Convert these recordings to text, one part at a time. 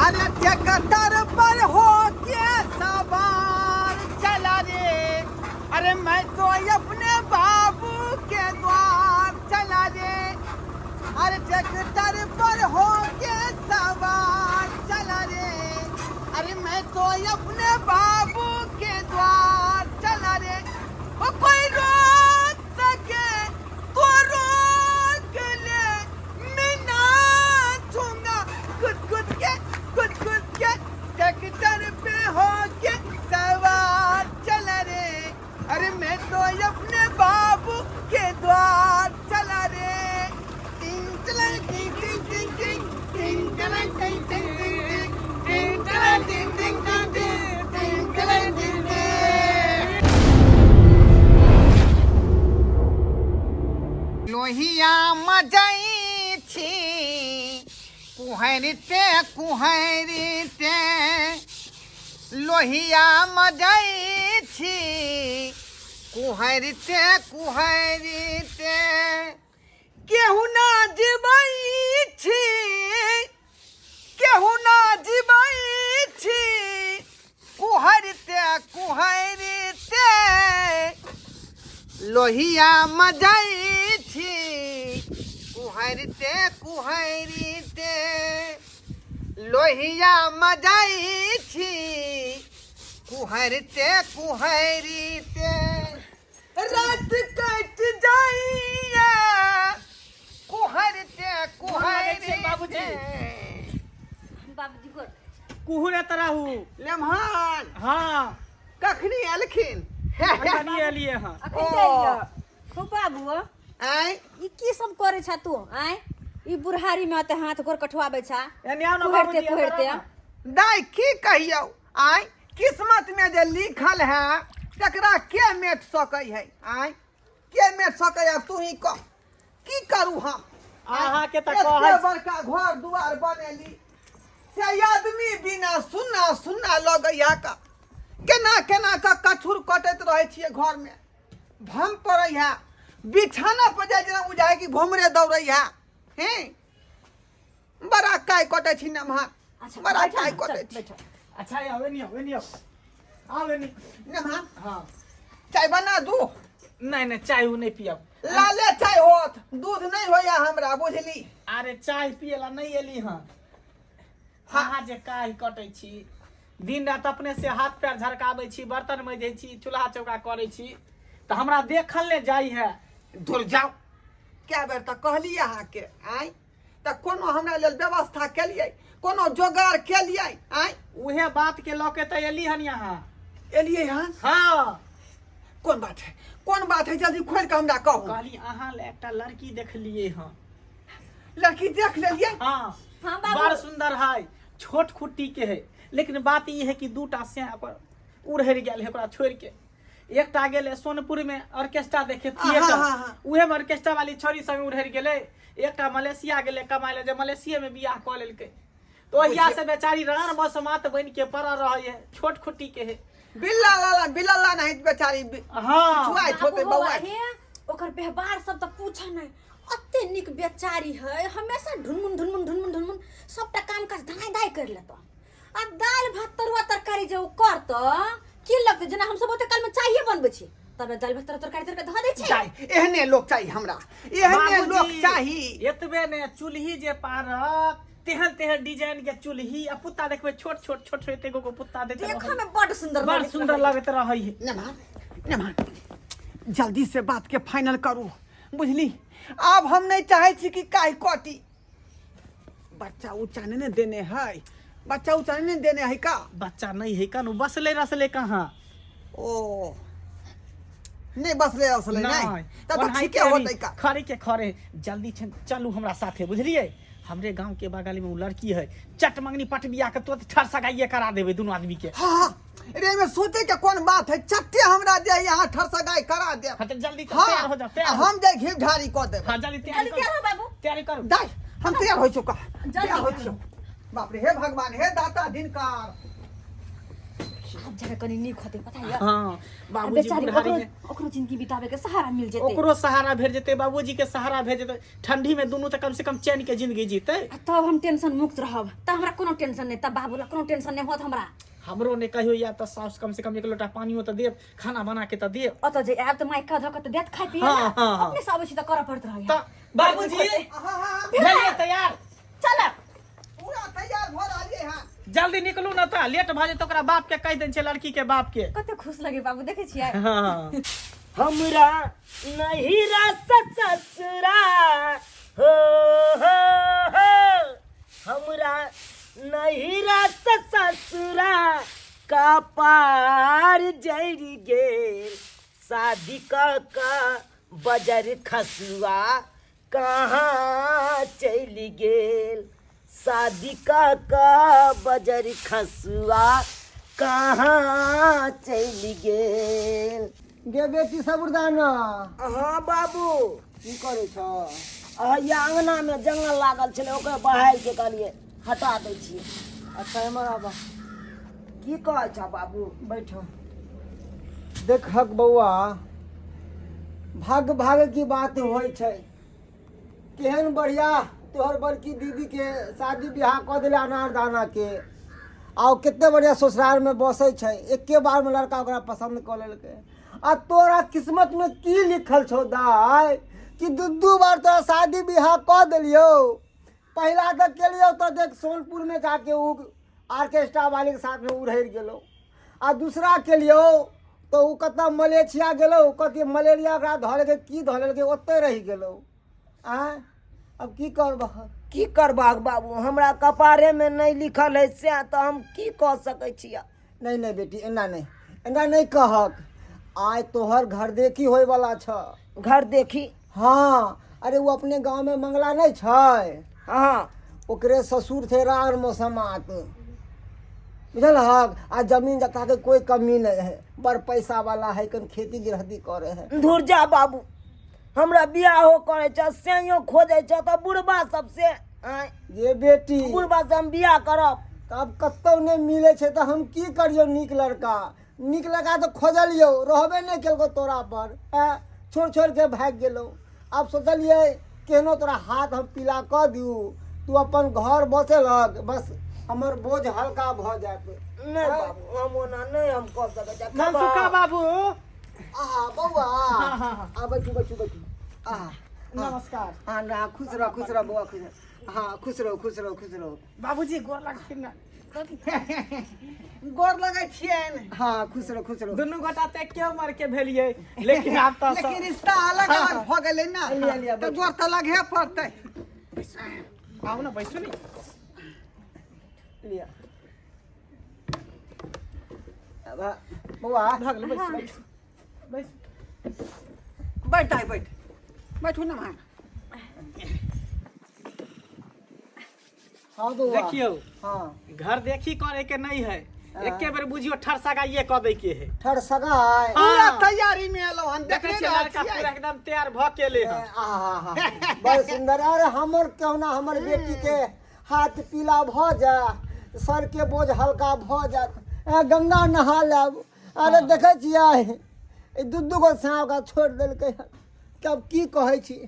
अरे ट्रैक्टर पर हो के सवार चला रे, अरे मैं तो अपने बाबू के द्वार चला रे। अरे ट्रैक्टर पर हो के सवार चला रे, अरे मैं तो अपने बाबू के द्वार चला रे। ओ कोई रोक सके तो रोक ले, मैं नाचूंगा कुद कुद के, कुद कुद के, ट्रैक्टर पे हो के सवार चला रे। अरे मैं तो अपने बाबू के द्वार चला रे। टिंग टलंग टिंग टिंग टिंग टिंग टिंग टलंग टिंग टिंग टिंग टिंग टिंग टलंग टिंग टिंग टिंग टिंग टिंग टलंग टिंग टिंग। लोहिया मजई छी कुहरिते कुहरिते, लोहिया मजई छी कुहरिते कुहरिते, केहू ना जीबै छी, केहू ना जीबै छी कुहरिते कुहरिते, लोहिया मजै छी कुहरिते कुहरिते, लोहिया मजै छी कुहरिते कुहरिते। रात कटि जाइए कुहरते कुहरते। बाबूजी। बाबूजी गोर। कुहरे तरहू। लेमहान। हाँ। कखनी एलखिन? कखनी एलिए हँ। अखन ते एलियै। खूब बाबू। आँय? ई की सब करै छा तू? आँय, ई बुढ़ारी में अते हाथ गोर कठुआबै छा? एने आउ ना। कुहरते बाबूजी। कुहरते। दाइ, की कहियौ, आँय, किस्मत में जे लिखल है तकरा के मेट सकै है? आँय, के मेट सकै है? तू ही कह, की करू हम? अहाँके तऽ एते कहै छी। बड़का घर दुआर बनेली से आदमी बिना सुन्ना सुन्ना लगैया का। केना केना का कछुर कटैत रहै छियै घरमे, भम पड़ै है, बिछाना पर जाइ जेना बुझाइ कि भमरे दौड़ै है। हैं, बड़ा काय कटै छी नमहर। अच्छा, बड़ा बैठो काय ना, कटै चल, छी। बैठो। अच्छा, आउ एनी, आउ एनी, आउ आउ एनी। नमहर। हाँ। चाय बना दू? नहीं नहीं, चाय उ नहीं पियब। लाले चाय होत, दूध नहीं होया हमरा, बुझली? अरे, चाय पियला नहीं एली हँ। हाँ। अहाँ जे काहि कटै छी दिन रात, अपने से हाथ पैर झरकाबै छी, बर्तन मजै छी, चूल्हा चौका करै छी, तऽ हमरा देखल ने जाइ है। दूर जाउ, कए बेर तऽ कहलियै अहाँके, आँय, तऽ कोनो हमरा लेल व्यवस्था केलियै? कोनो जोगाड़ केलियै? आँय? उहे बात के लऽ के तऽ एली हन यहाँ। एलियै हन? हाँ। कोन बात है, कोन बात है? जल्दी खोलि कऽ हमरा कहू। कहली, अहाँ लए एकटा लड़की देखलियै हँ। लड़की देख लेलियै? हाँ। हाँ बाबू। बड़ सुंदर है, छोट खुट्टी के है, लेकिन बात ई है कि दूटा से ओकर उड़हरि गेल है ओकरा छोड़ के। एकटा गेलै सोनपुर में ऑर्केस्ट्रा देखे थिएटर, हाँ, हाँ। उहे में ऑर्केस्ट्रा वाली छोरी संग उड़हरि गेलै। एकटा मलेशिया गेलै कमाय लए, जे मलेशिये में बियाह कऽ लेलकै, तो ओहिया से बेचारी रान बसमात बनि के पड़ल रहै है। छोट खुट्टी के है। बिल्ला लाला बिल्ला ला नहीं बेचारी हाँ। छुआइत होतै। बाबू। बौआ। हे, ओकर व्यवहार सब तऽ पूछ नहि, अते नीक बेचारी है। हमेशा ढुनमुन ढुनमुन ढुनमुन ढुनमुन, सबटा काम काज धाय धाय कर लेतऽ आ दालि भात तरुआ तरकारी जे ओ करतऽ, की लगतै जेना हमसब ओते काल में चाये बनबै छी, तबे दालि भात तरुआ तरकारी तरकारी धऽ दै छै। चाही, एहने लोक चाही हमरा, एहने लोक बाबूजी, चाही। एतबे ने, चूल्ही जे पारत तेहन तेहन डिजाइन के चूल्ही आ पुत्ता देखबै, छोट छोट छोट छोट एगो गो पुत्ता दैत देखऽ रहै। में बड सुंदर बड़ लगैत सुंदर रहै। लगैत रहै है। नमहर नमहर, जल्दी से बात के फाइनल करू, बुझली? आब हम नहीं चाहे छी कि काहि कटी। बच्चा उच्चा नहीं ने देने है? बच्चा उच्चा नहीं ने देने है का? बच्चा नहीं है कनु, बसले रसले कहाँ। ओ नहीं बसले असले? नहीं तब तो ओनाहिते ठीके अभी होतै का। खरे के खरे। जल्दी चलू हमरा साथे, बुझलियै? हमरे गांव के बगल में उ लड़की है, चट मंगनी पट बियाह के तुरंत ठर सगाइये करा देबै दुनू आदमी के। हाँ हाँ, रे में सोचे के कौन बात है, चट्टे हमरा जे यहाँ ठर सगाई करा दे। हाँ, तो जल्दी हाँ। तैयार हो जाओ, तैयार आ हो। हम जे घी ढारी कऽ देबै। हाँ, जल्दी तैयारी जल्दी तैयार करू। हो बाबू। तैयारी करू। दाइ, हम तैयार हो चुका। जल्दी। तैयार हो चुका। बाप रे, हे भगवान, हे दाता दिनकार। छियै। आब जाके कनी नीक होतै, पता यऽ? हँ आ बाबूजी बेचारी बुढ़ारी ओकरो में ओकरो जिंदगी बिताबे के सहारा मिल जेतै। ओकरो सहारा भेट जेतै, बाबूजी के सहारा भेट जेतै, ठंडी में दुनू तऽ कम से कम चैन के जिंदगी जीतै। आ तब हम टेंशन मुक्त रहब, तब हमरा कोनो टेंशन नहि, तब बाबू ला कोनो टेंशन नहि होत हमरा। हमरो नहि कहियो या तऽ साउस कम से कम एक लोटा पानियो तऽ देब, खाना बना के तऽ देब। ओतऽ जे आयब तऽ माय कऽ धऽ कऽ तऽ देत खाय पिए हाँ, ला। हाँ, हाँ। अपने से अबै छी तऽ करऽ पड़ैत रहैया। तऽ बाबूजी भेलियै तैयार? चल। पूरा तैयार भऽ रहलियै हँ। जल्दी निकलू ने तऽ लेट भऽ जेतै, ओकरा बाप के कहि देने छै, लड़की के बाप के। कते खुश लगे बाबू, देखै छियै? हाँ। हमरा नहिरा ससुरा हो हो हो, हमरा नहिरा ससुरा कपार जरि गेल, शादी कऽ कऽ बजर खसुआ कहाँ चलि गेल, शादी कऽ कऽ बजर खसुआ कहाँ चलि गेल। गे बेटी सबुरदाना। हाँ बाबू। की करै छ? अहिया अङ्गनामे जंगल लागल छलै, ओकरे बहारि के कहलियै हटा दै छियै। अच्छा एम्हर आबऽ। की कहै छ बाबू? बैठ। देखहक बौआ, भाग भाग की बात होइ छै। केहन बढ़िया तोहर बड़की दीदी के शादी बियाह कऽ देले अनारदाना के, आ ओ कते बढ़िया ससुराल में बसै छै, एके बार में लड़का ओकरा पसंद कऽ लेलकै। आ तोरा किस्मत में की लिखल छौ दाय कि दू दू बार तोरा शादी बियाह कऽ देलियौ। पहिला तऽ केलियौ तऽ देख सोनपुर में जाके उ ऑर्केस्ट्रा वाले के साथ में उड़हरि गेलौ, आ दूसरा केलियौ तऽ ओ कतऽ मलेशिया गेलौ, कथी मलेरिया ओकरा धऽ लेलकै की धऽ लेलकै, ओतहि रहि गेलौ। आँय आब की करबह? की करबाक बाबू, हमरा कपारेमे नहि लिखल है सएह, तऽ हम की कऽ सकै छियै? नहि नहि बेटी, एना नहि, एना नहि कहक। आइ तोहर घर देखी होयवला छ। घर देखी? हँ। अरे ओ अपने गाँवमे मंगला नहि छै? हँ। ओकरे ससुर छै राड़ मौसमात, बुझल हक? आ जमीन जथा के कोई कमी नहीं है, बड़ पैसा वाला है, कन खेती गृहस्थी करे है। धुर जा बाबू, हमरा बियाहो करै छ, सैयो खोजै छ तऽ बुढ़बा सबसे आँय? ये बेटी, बुढ़बा से हम बियाह करब? तब कतौ नहि मिलै छै तऽ हम की करियौ? नीक लड़का, नीक लड़का तऽ खोजलियौ, रहबे नहि केलको तोरा पर, आँय? छोड़ि छोड़ि के भागि गेलौ। आब सोचलियै केहनो तोरा हाथ हम पीला कऽ दियौ, तू अपन घर बसेलक, बस हमर बोझ हल्का भऽ जायत। नहि बाबू, हम ओना नहि हम कऽ सकै छी। मनसुखा बाबू। आहा बौआ। हाँ, हाँ, हाँ। आ बैठू बैठू बैठू। आहा नमस्कार। हाँ ना, खुश रहो खुश रहो बौआ, खुश रहो। हाँ खुश रहो खुश रहो खुश रहो। बाबूजी गोर लगथिन ना। गोर लगै छियनि। हाँ खुश रहो खुश रहो। दुनू गोटा तऽ एके उमर के भेलियै, लेकिन आब तऽ लेकिन रिश्ता अलग अलग भऽ गेलै ना। लिया, लिया, तऽ गोर तऽ लगहे पड़तै। आउ ने, बैसू ने। लिया अब बौआ भऽ गेलै, बैसू बैसू बैसू। बैठ दाइ बैठ, बैठू ना माँ। हाँ बौआ। देखियौ। हाँ। घर देखी करे के नहीं है, एके बेर बुझियो ठरसगाइये कऽ दै के है। ठरसगाइ? हाँ। पूरा तैयारी में एलहुँ हन। देखै देखने छियै रहै लड़का छियै। पूरा एकदम तैयार भऽ के एलै हन। आहा, बड़ सुंदर। अरे हमर केहुना हमर बेटी के हाथ पीला भऽ जाय, सर के बोझ हल्का भऽ जायत, गंगा नहा लेब। अरे देखै छियै ई दू दू गो साँप ओकरा छोड़ि देलकै हन, तब की कहै छी?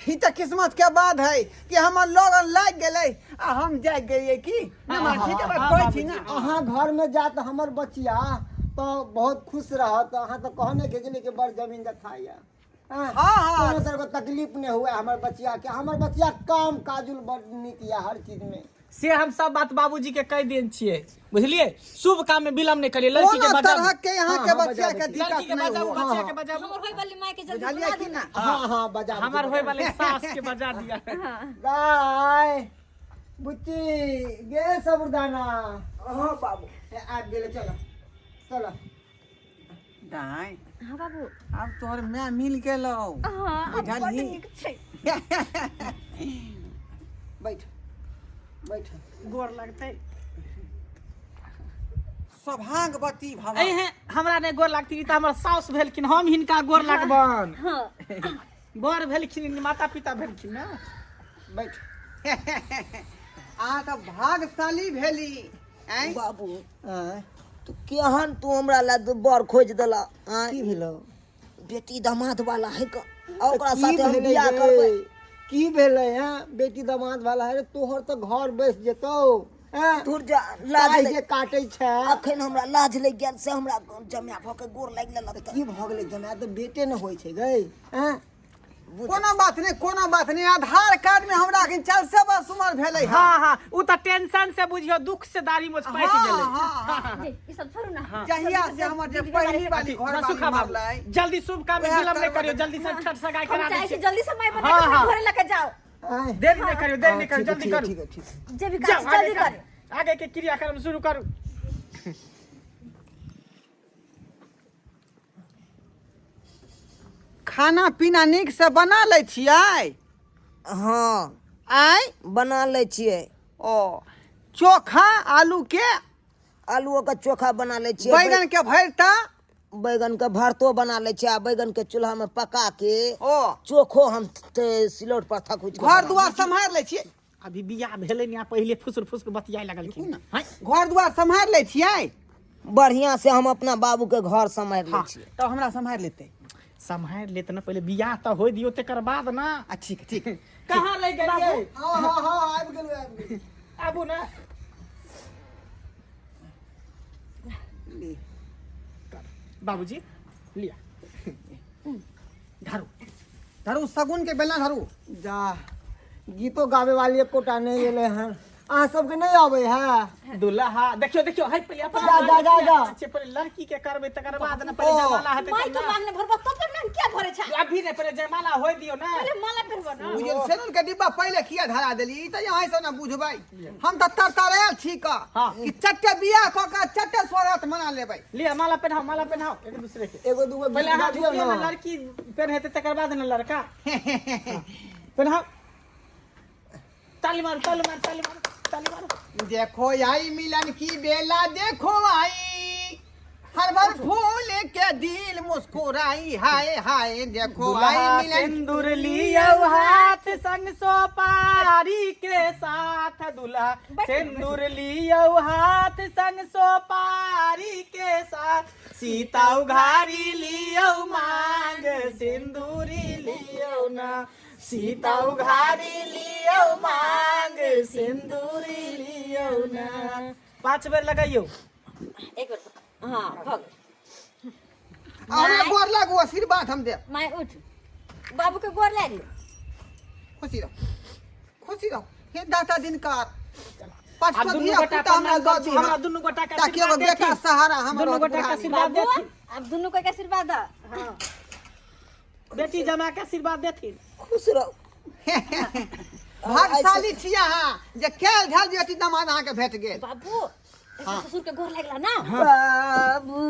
ई तऽ किस्मत के बात है कि हमर लगन लागि गेलै आ हम जागि गेलियै की ना माँ, ठीक है बात कहै छी ना। अहाँ घर में जात हमर बचिया तऽ बहुत खुश रहत। अहाँ तऽ कहने के कि बड़ जमीन जथा यऽ। हाँ, हाँ। कोनो तरह के तकलीफ नहीं हुआ हमर बचिया के। हमर बचिया काम काजुल बड़ नीक यऽ हर चीज में। से हम सब बात बाबूजी के कहि देन छियै, बुझलियै? शुभ काम में विलम्ब नहि करियै, लड़की के कोनो बजाबू। तरह के यहाँ के हाँ, बचिया के लड़की दिक्कत के नहीं बजाबू, हुआ। बचिया के बजाबू। हमर होय वाली माय के जल्दी बुझलियै बुला कि दू ना? ना। हाँ हाँ बजाबू। हमर होय वाले सास के बजा दिया। दाय बुच्ची गे सबुरदाना। हाँ बाबू। आबि गेलै, चलो चलो। दाय। हाँ बाबू। आब तोहर माय मिल गेलौ। हाँ, आब बड्ड बुझलही? नीक छै। बैठ बैठ। गोर लगतै। सौभाग्यवती भव। ऐ हमरा नहि गोर लगती तऽ हमर साउस भेलखिन, हम हिनका गोर लगबन। हाँ। गोर भेलखिन, माता पिता भेलखिन ना। बैठ। अहाँ तऽ भाग्यशाली भेली। आँय बाबू। आँय। तू केहन तू हमरा ला बर खोजि देला आँय? की भेलो? बेटी दामाद वाला है क आ ओकरा की साथे हम भेलै बियाह गे? करबै। की भेलै? हैं, बेटी दामाद वाला है रे, तोहर तऽ घर बसि जेतौ। हैं? दूर जा, लाज ताइ लागि जे काटै छै। अखन हमरा लाज लागि गेल से हमरा जमाए भऽ के गोर लागि लेलक तऽ। की भऽ गेलै? जमाए तऽ बेटे ने होइ छै गै। हैं? कोनो बात नहि, कोनो बात नहि। आधार कार्ड में हमरा अखन 40 वर्ष उमर भेलै। हाँ हाँ, उ तऽ टेंशन से बुझियो दुख से दाढ़ी मोछ पाकि गेलै। हाँ, हाँ। जे, ई सब छोड़ू ना। जहिया से हमर जे पहिली वाली घर वाली सुखा बाबू, मरलै, जल्दी शुभ काम में वएह विलम्ब नहीं करबै। करियो, जल्दी से ठठ सगाई हम करा दै चाहै छी छी। जल्दी से माय बना हाँ, के हाँ। घरे लके जाओ। आँय। देरी नहीं करियो, देरी नहीं हाँ, करियो, ठीक है, जल्दी ठीक है, करू। ठीक है, ठीक है। जे भी जाओ, काज आगे जल्दी करू। करू। आगे के क्रियाक्रम शुरू करू। खाना पीना नीक से बना लै छियै? हाँ। आँय? बना लै छियै। ओ चोखा आलू के? आलूओ के चोखा बना लै छियै। बैगन के भरता? बैगन के भरतो बना लै छियै आ बैगन के चूल्हा में पका के ओ चोखो हम सिलौट पर थकुच के घर बना। दुआर सम्हारि लै छियै? अभी बियाह भेलै ने, पहिले फुसुर फुसुर बतियाए लगलखिन। हैं? घर दुआर सम्हारि लै छियै? बढ़िया से हम अपना बाबू के घर सम्हारि लै हाँ, छियै। तब हमरा सम्हारि लेतै। सम्हारि लेत ने, पहिले बियाह तऽ होय दियौ तकर बाद ना। आ ठीक है, ठीक है। कहाँ लए गेलियै? हाँ हाँ हाँ, आबि गेलहुँ, आबि गेलहुँ। आबू ने। ले। बाबूजी लिया, धरू। धरू, शगुन के बेला धरू। जा, गीतो गावे वाली एकोटा नहि एलै हन। अहाँ सबके नहि अबै है? दुल्हा देखियो, देखियो, है पहिले अपन जा, जा, जा, जा। छै, पहिले लड़की के करबै तकर बाद ने, पहिले ओ। जयमाला हेतै माय तब के ना। मांगने भरबो तो पर ना क्या भरे छै? अभी नहि, पहिले जयमाला होय दियौ ने। पहिले माला पहिरबो ना। बुझल सेनुन के डिब्बा पहिले किया धरा देली? ई तऽ यहाँ से ने बुझबै। हम तऽ तरतरायल छी क हाँ। कि चट्टे बियाह कऽ के चट्टे स्वागत मना लेबै। लिअ, माला पहिनाओ, माला पहिनाओ एक दूसरे के। एगो दूगो पहिले गीत अहाँ गाबियौ झुकियौ ने, ने। लड़की पहिनेतै तकर बाद ने लड़का पहिनाओ। ताली मारू, ताली मारू, ताली मारू, ताली मारू। देखो आई मिलन की बेला, देखो आई हर भर फूल के दिल मुस्कुराई, हाय हाय देखो आई दुल्हा मिलन। सिंदूर लियौ हाथ संग सोपारी के साथ, दुल्हा सिंदूर लियौ हाथ संग सोपारी के साथ, सीता उघारी लियौ मांग सिंदूरी लियौ ना, सीता उघारी लियौ मांग सिंदूरी लियौ ना। 5 बेर लगैयौ। एक बेर, हाँ, भऽ गेल। हमरा गोर लागू, आशीर्वाद हम देब। माय उठ, बाबू के गोर लागि ले। खुशी रहो, खुशी रहो। हे दाता दिनकर, पाँच आब ठो दुनू धिया गोटा पुता हमरा प्रणाम दऽ करू, हमरा दिहऽ, दुनू गोटा के ताकि एगो आशीर्वाद बेटा देथिन। सहारा हमर दुनू रहत गोटा के बुढ़ारी। आशीर्वाद बाबू देथिन। आब दुनू के आशीर्वाद दऽ। हाँ। बेटी जमा के आशीर्वाद देथिन। खुश रहू। भाग्यशाली छी अहाँ जे कैल झाल बेटी दामाद अहाँके भेट गेल। बाबू, ससुर के गोर लागला ना? बाबू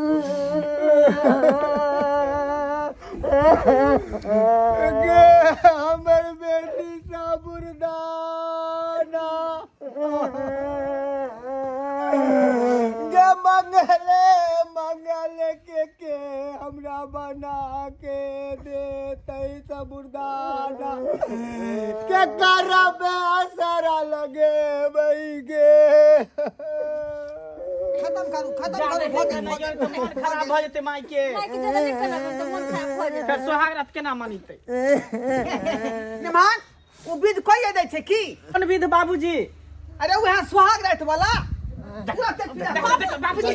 गे, हमर बेटी साबुरदाना गे, मंगले मंगल के हमरा बना के देतै साबुरदाना के, करबे असरा लगेबै गे। खत्म करू, खत्म जा करू। नहीं, भऽ गेल, नहीं, भऽ गेल, तऽ मोन खराब भऽ जेतै माय के। माय के ज्यादा नहीं करना तऽ मन खराब भऽ जेतै। फेर सोहाग रात केना मनीतै? निमान, ओ विध कहिए दै छै की? कोन विध बाबूजी? अरे उएह सुहाग राति वाला तुरते क्रिया। देखो, देखो, बाबूजी,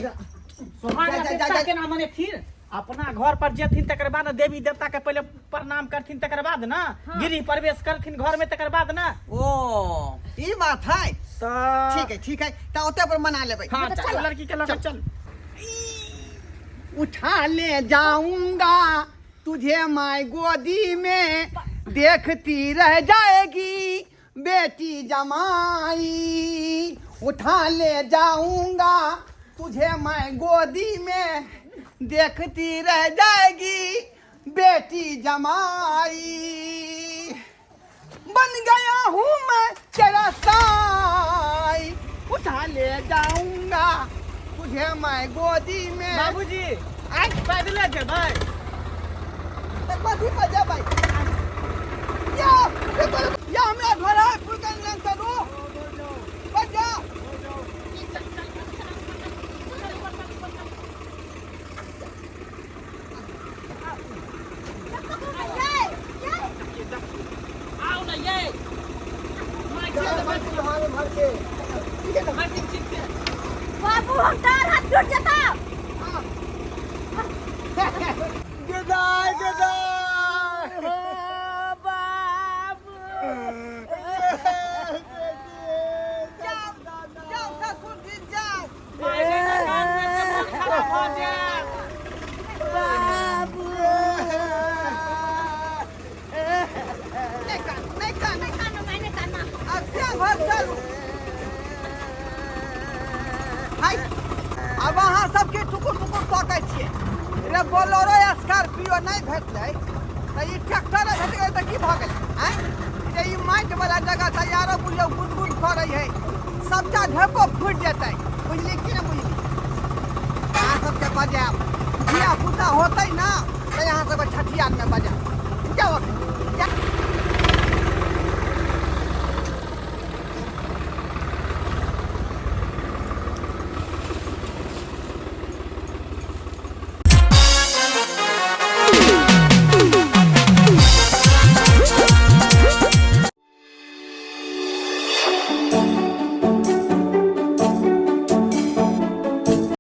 सोहाग जा, रात जा, एकटा जा, जा। केना मनेथिन? अपना घर पर जेथिन तकर बाद ने देवी देवता के पहिले प्रणाम करथिन, तकर बाद ना गृह प्रवेश करथिन घर में, तकर बाद ना। ओ ई बात है। तऽ ठीक है, ठीक है, तऽ ओते पर मना लेबै। हाँ, तऽ चल, चल। लड़की के लऽ के चल। उठा ले जाऊंगा तुझे माय गोदी में, देखती रह जाएगी बेटी जमाई। उठा ले जाऊंगा तुझे मैं गोदी में, देखती रह जाएगी बेटी जमाई। बन गया हूँ मैं तेरा साई, उठा ले जाऊंगा तुझे मैं गोदी में। बाबूजी, आय। पैदले जेबै? तऽ कथी पर जेबै? या रुको, रुको, या हमरा घर है फुलकन लंग, चलू, बच जा। बाबू, हम डार हाथ टूट जेता। गदाय गदाय बाबू। जाओ जाओ ससुर जी जाओ। माय गे, कान में के मोन खराब भऽ जायत। बाबू। नहीं कान, नहीं कान। नहीं कानो, मैंने काना। अब क्या घर चलू। हाय, आब अहाँ सबके टुकुर टुकुर तकै छियै रे। बोलेरो स्कॉर्पियो नहि भेटलै तऽ ई ट्रैक्टर भेट गेलै तऽ की भऽ गेलै? आँय रे, ई माटि वाला जगह तऽ यारो बुझियौ गुद गुद करै है, सबटा ढेपो फूटि जेतै। बुझली कि नहि बुझली? अहाँ सबके बजायब, धिया पुता होतै ने तऽ अहाँ सबके छठियारमे बजायब।